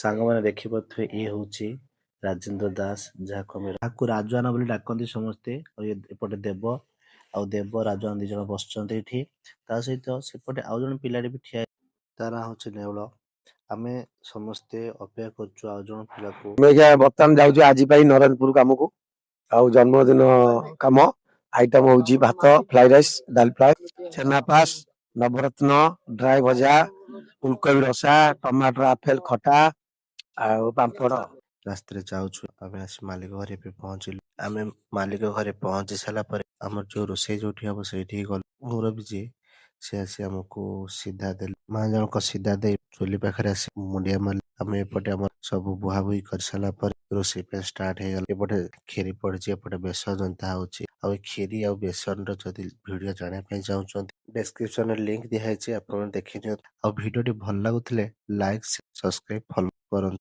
ସାଙ୍ଗମାନେ, ଦେଖିପାରୁଥିବେ, ଇଏ ହେଉଛି ରାଜେନ୍ଦ୍ର ଦାସ, ଯାହାକୁ ଆମେ ଯାହାକୁ ରାଜୁଆନା ବୋଲି ଡାକନ୍ତି ସମସ୍ତେ। ଆଉ ଏପଟେ ଦେବ ଆଉ ଦେବ, ରାଜୁଆନା ଦି ଜଣ ବସିଛନ୍ତି ଏଇଠି। ତା ସହିତ ସେପଟେ ଆଉ ଜଣେ ପିଲାଟେ ବି ଠିଆ, ତା ନାଁ ହଉଛି ନେଉଳ। ଆମେ ସମସ୍ତେ ଅପେକ୍ଷା କରୁଛୁ ଆଉ ଜଣ ପିଲାକୁ। ଆମେ ଏଇକା ବର୍ତ୍ତମାନ ଯାଉଛୁ ଆଜି ପାଇଁ ନରେନ୍ଦ୍ରପୁର କାମକୁ। ଆଉ ଜନ୍ମଦିନ କାମ ଆଇଟମ ହଉଛି ଭାତ, ଫ୍ରାଇଡ ରାଇସ୍, ଡାଲ ଫ୍ରାଏ, ଛେନା ପାସ୍, ନବରତ୍ନ ଡ୍ରାଏ ଭଜା, ଫୁଲକୋବି ରସା, ଟମାଟର ଆପେଲ ଖଟା ଆଉ ପାମ୍ପଡ଼। ରାସ୍ତାରେ ଯାଉଛୁ ଆମେ। ଆସି ମାଲିକ ଘରେ ଏବେ ପହଞ୍ଚିଲୁ। ଆମେ ମାଲିକ ଘରେ ପହଞ୍ଚି ସାରିଲା ପରେ ଆମର ଯୋଉ ରୋଷେଇ ଯୋଉଠି ହବ, ସେଇଠିକି ଗଲୁ। ମୁରବି ଯିଏ, ସେ ଆସି ଆମକୁ ସିଧା ଦେଲେ। ମା ଜଣକ ସିଧା ଦେଇ ଚୁଲି ପାଖରେ ଆସି ମୁଣ୍ଡିଆ ମାରିଲେ। ଆମେ ଏପଟେ ଆମର ସବୁ ବୁହାବୁହି କରିସାରିଲା ପରେ ରୋଷେଇ ପାଇଁ ଷ୍ଟାର୍ଟ ହେଇଗଲା। ଏପଟେ କ୍ଷୀରି ପଡିଛି, ଏପଟେ ବେସନ ଜନ୍ତା ହଉଛି। ଆଉ ଏ କ୍ଷୀରି ଆଉ ବେସନର ଯଦି ଭିଡିଓ ଜାଣିବା ପାଇଁ ଚାହୁଁଛନ୍ତି, ଡେସ୍କ୍ରିପସନରେ ଲିଙ୍କ ଦିଆହେଇଛି, ଆପଣ ଦେଖି ନିଅନ୍ତୁ। ଆଉ ଭିଡିଓଟି ଭଲ ଲାଗୁଥିଲେ ଲାଇକ୍, ସବସ୍କ୍ରାଇବ, ଫଲୋ କରନ୍ତୁ।